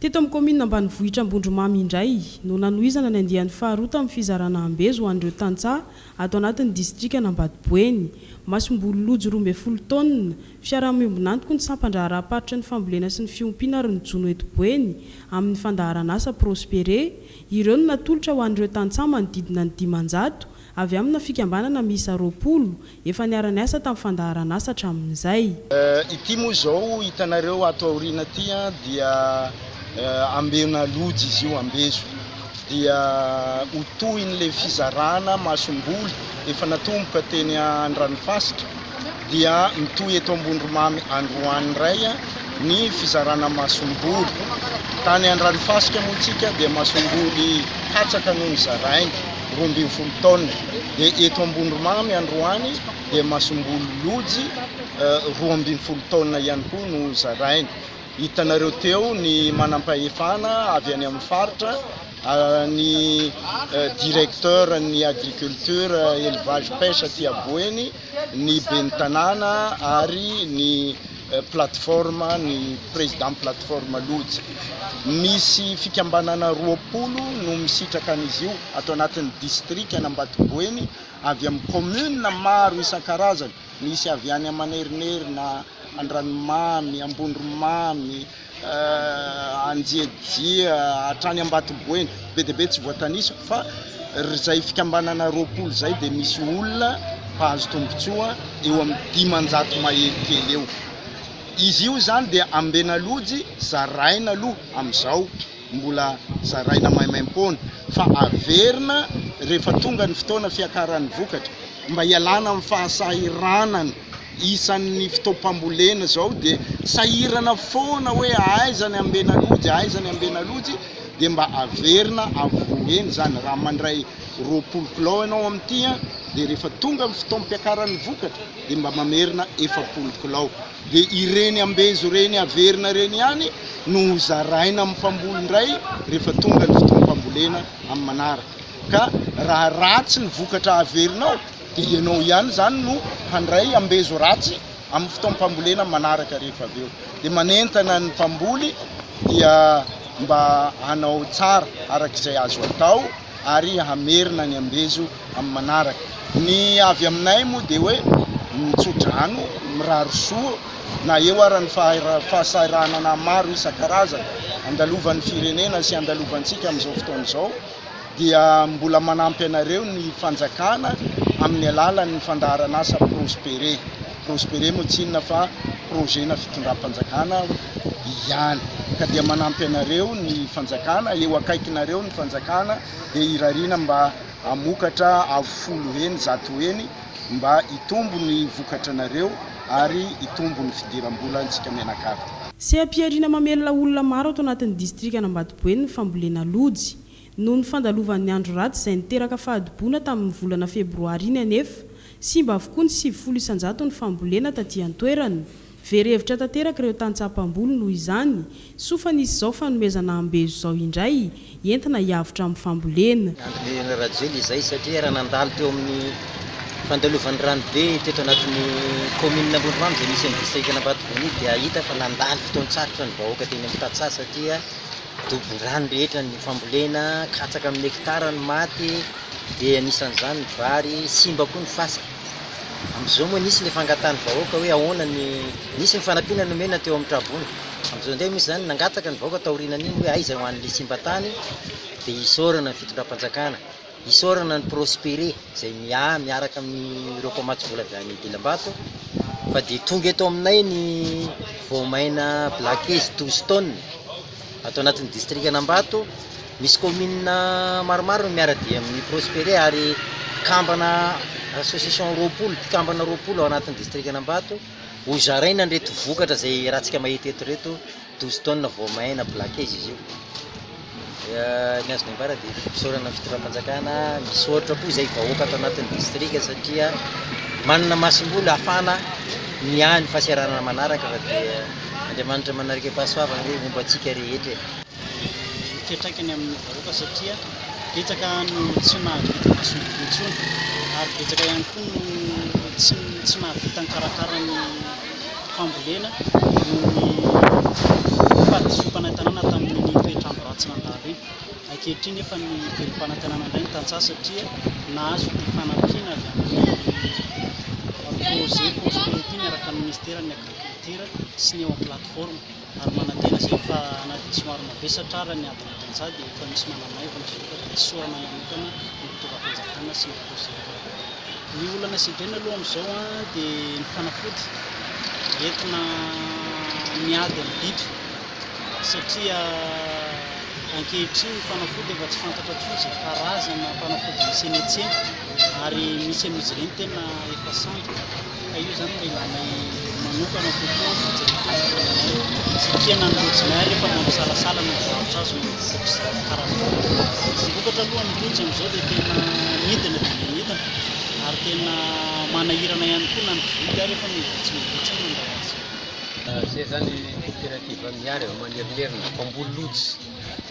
Teto amin'ny kaominina ambanivohitra Ambondromamy indray no nanohizana ny andiany faharoa tamin'ny fizarana ambezo ho an'ireo tantsaha ato anatin'ny distrikan'Ambatoboeny. Masomboly lojy 12 taonina, fiaraha-miombon'antoko ny sampan-draharaham-paritry ny fambolena sy ny fiompiana ary ny jono eto Boeny amin'ny fandaharan'asa Prospere. Ireo no natolotra ho an'ireo tantsaha manodidina ny 500 avy amina fikambanana miisa 20 efa niara-niasa tamin'ny fandaharan'asa hatramin'izay. Ity moa izao hitanareo ato aoriana ity dia ambena lojy izy io, ambezo. Dia ho tohin'ilay fizarana masomboly efa natomboka teny Andranofasika dia mitohy eto Ambondromamy androany indray ny fizarana masomboly. Tany Andranofasika moa tsika dia masomboly katsaka no nozaraina, 12 taonina. Dia eto Ambondromamy androany dia masomboly lojy 12 taonina ihany koa no zaraina. Hitanareo teo ny manampahefana avy any amin'ny faritra, ny directeur ny agriculture, élevage, pêche aty Aboeny, ny ben'ny tanàna ary ny plateforme, ny président plateforme lojy. Misy fikambanana 20 no misitraka an'izy io ato anatin'ny distrikan'Ambatoboeny avy amin'ny commune maro isan-karazany. Misy avy any Manerinerina, Andranomamy, Ambondromamy, Anjiajia, hatrany Ambatoboeny. Be dia be tsy voatanisa fa ry izay fikambanana 20 izay dia misy olona mpahazo tombontsoa eo amin'ny 500 mahery kely eo. Izy io izany dia ambena lojy zaraina aloha amin'izao. mbola zaraina maimaimpoana fa averina rehefa tonga ny fotoana fiakaran'ny vokatra mba hialana amin'ny fahasahiranana isan'ny fotoam-pambolena izao dia sahirana foana hoe aiza ny ambena lojy, aiza ny ambena lojy dia mba averina avo eny izany raha mandray 20 kilao ianao amin'ity dia rehefa tonga ny fotoam-piakaran'ny vokatra dia mba mamerina 40 kilao dia ireny ambezo ireny averina ireny ihany no ho zaraina amin'ny mpamboly indray rehefa tonga ny fotoam-pambolena amin'ny manaraka. Ka raha ratsy ny vokatra averinao dia ianao ihany izany no handray ambezo ratsy amin'ny fotoam-pambolena manaraka rehefa avy eo. Dia manentana ny mpamboly dia mba hanao tsara araka izay azo atao ary hamerina ny ambezo amin'ny manaraka. Ny avy aminay moa dia hoe mitso-drano, mirary soa na eo ara ny fahasahiranana maro isan-karazany andalovan'ny firenena sy andalovantsika amin'izao fotoana izao dia mbola manampy anareo ny fanjakana amin'ny alalan'ny fandaharan'asa Prospere. Prospere moa tsy inona fa projet-na fitondram-panjakana ihany ka dia manampy anareo ny fanjakana, eo akaikinareo ny fanjakana dia irariana mba hamokatra avo folo heny, zato heny mba hitombo ny vokatranareo ary hitombo ny fidiram-bolantsika mianakavy. Seha-pihariana mamelona olona maro ato anatin'ny distrikan'Ambatoboeny ny fambolena lojy. Noho ny fandalovan'ny andro ratsy izay niteraka fahadoboana tamin'ny volana febroary iny anefa, simba avokoa ny 90 isan-jaton'ny fambolena taty an-toerana. Very hevitra tanteraka ireo tantsaha mpamboly noho izany, soa fa nisy izao fanomezana ambezo izao indray entina hiavotra amin'ny fambolena. Andry Nirina Rajoelina izay satria raha nandalo teo amin'ny fandalovan'ny ranobe teto anatin'ny kaominina Ambondromamy izay misy ny distrikan'Ambatobony dia hita fa nandalo fotoan-tsarotra ny vahoaka teny amin'ny tantsaha satria dobon-drano rehetra ny fambolena, katsaka amin'ny hekitara no maty dia anisan'izany ny vary, simba koa ny fasika. Amin'izao moa nisy ilay fangatahan'ny vahoaka hoe ahoana ny, nisy ny fanampiana nomena teo amin'ny traboina. Amin'izao indray misy izany nangataka ny vahoaka taorianan'iny hoe aiza ho an'ilay simba tany dia isaorana ny fitondram-panjakana, isaorana ny Prospere izay miahy miaraka amin'ireo mpamatsy vola avy any Dilambato fa dia tonga eto aminay ny voamaina Black-Haze 12 tonnes ato anatin'ny distrikan'Ambato. Misy kaominina maromaro no miara-dia amin'ny Prospere ary mpikambana association 20, mpikambana 20 ao anatin'ny distrikan'Ambato. Ho zaraina an'ireto vokatra izay iarahantsika mahita eto ireto, 12 tonnes voamaina black-haze izy io. Ny azonay ambara dia fisaorana ny fitondram-panjakana, misaotra koa izay vahoaka ato anatin'ny distrika satria manana masomboly ahafahana miahy ny fahasahiranana manaraka fa dia Andriamanitra manarike-pahasoavana anie homba antsika rehetra e. Ny fiantraikany amin'ny vahoaka satria betsaka no tsy mahavita masomboly intsony ary betsaka ihany koa no tsy tsy mahavita nikarakara ny fambolena noho ny fahadisoam-panantenana tamin'iny. rano iny. Ankehitriny efa ny velom-panantenana indray ny tantsaha satria nahazo ity fanampiana avy amin'ny projet Prosperity miaraka amin'ny ministeran'ny agriculture sy ny eo amin'ny plateforme ary manantena izay fa na dia somary mavesatra ara ny adin'ny tantsaha dia efa misy manamaivana izao ka dia isaorana manokana ny mpitondra fanjakana sy ny projet. Ny olana sedraina aloha amin'izao dia ny fanafody entina miady amin'ny biby satria ankehitriny ny fanafody efa tsy fantatra intsony izay karazana fanafody misy eny an-tsena ary misy amin'izy ireny tena efa sandoka ka io izany no ilanay manokana kokoa ny fijerena fanjakana anay satria na ny lojinay ary efa mampisalasala ny mivarotra azy noho ny vokatr'izay karazana ny vokatra aloha ny lojy amin'izao dia tena midina dia mihamidina ary tena manahirana ihany koa na ny mpividy ary efa mihavitsy mihavitsy ny mandray azy. Zay zany coopérative Miary avy Manerinerina, mpamboly lojy.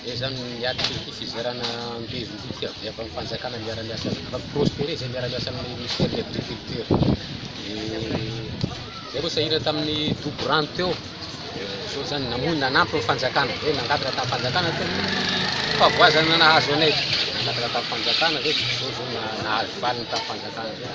Zay zany miatrika ity fizarana andevo ity avy avy amin'ny fanjakana miara-miasa avy amin'ny Prospere izay miara-miasa amin'ny ministère de l'agriculture. Zay koa sahirana tamin'ny dobo rano teo. Zao zany namoy nanampy ny fanjakana, zay nangataka tamin'ny fanjakana tamin'ny fahavoazana nahazo anay. Nangataka tamin'ny fanjakana zay zao zao nahazo valiny tamin'ny fanjakana zay.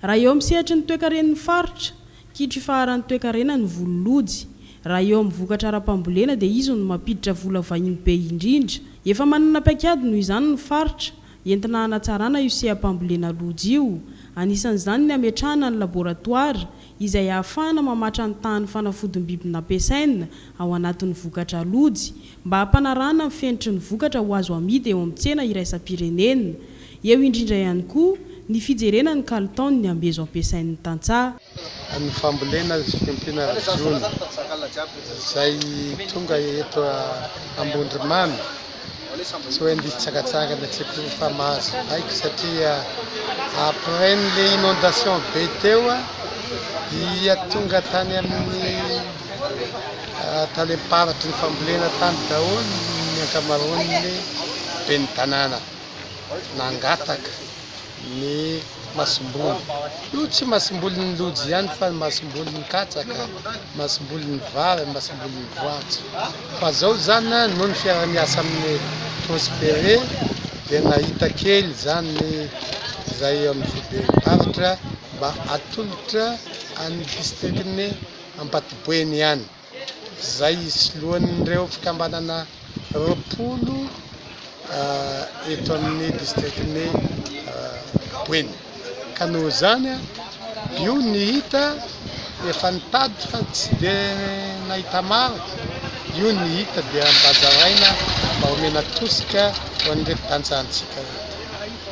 Raha eo amin'ny sehatry ny toekaren'ny faritra, Kitro ifaharan'ny toekarena ny voly lojy. Raha eo amin'ny vokatra ara-pambolena dia izy no mampiditra vola vahiny be indrindra. Efa manana paikady noho izany ny faritra, entina hanatsarana io seha-pambolena lojy io. Anisan'izany ny hametrahana ny laboratoara, izay ahafahana mamatra ny tahan'ny fanafodim-biby nampiasaina ao anatin'ny vokatra lojy, mba hampanarahana ny fenitry ny vokatra ho azo amidy eo amin'ny tsena iraisam-pirenena. Eo indrindra ihany koa ny fijerena ny kalitaon'ny ambezo ampiasain'ny tantsaha. Ny fambolena sy fiompiana ara-jono izay tonga eto Ambondromamy, tsy hoe nitsakatsangana tsy akory fa mahazo baiko satria après an'le inondation be teo dia tonga tany amin'ny talem-paritry ny fambolena tany daholo ny ankamaroan'ny ben'ny tanàna. nangataka ny masomboly. Io tsy masombolin'ny lojy ihany fa ny masombolin'ny katsaka, masombolin'ny vary, masombolin'ny voanjo. Fa zao zany noho ny fiaraha-miasa amin'ny Prospere dia nahita kely zany izay eo amin'ny foibem-paritra mba atolotra an'ny distrikan'i Ambatoboeny ihany. izay isoloan'ireo fikambanana 20 eto amin'ny distrikan'i Boeny. Ka noho izany, io ny hita efa nitady fa tsy dia nahita maro, io ny hita dia mba zaraina mba omena tosika ho an'ireto tantsahantsika ireto.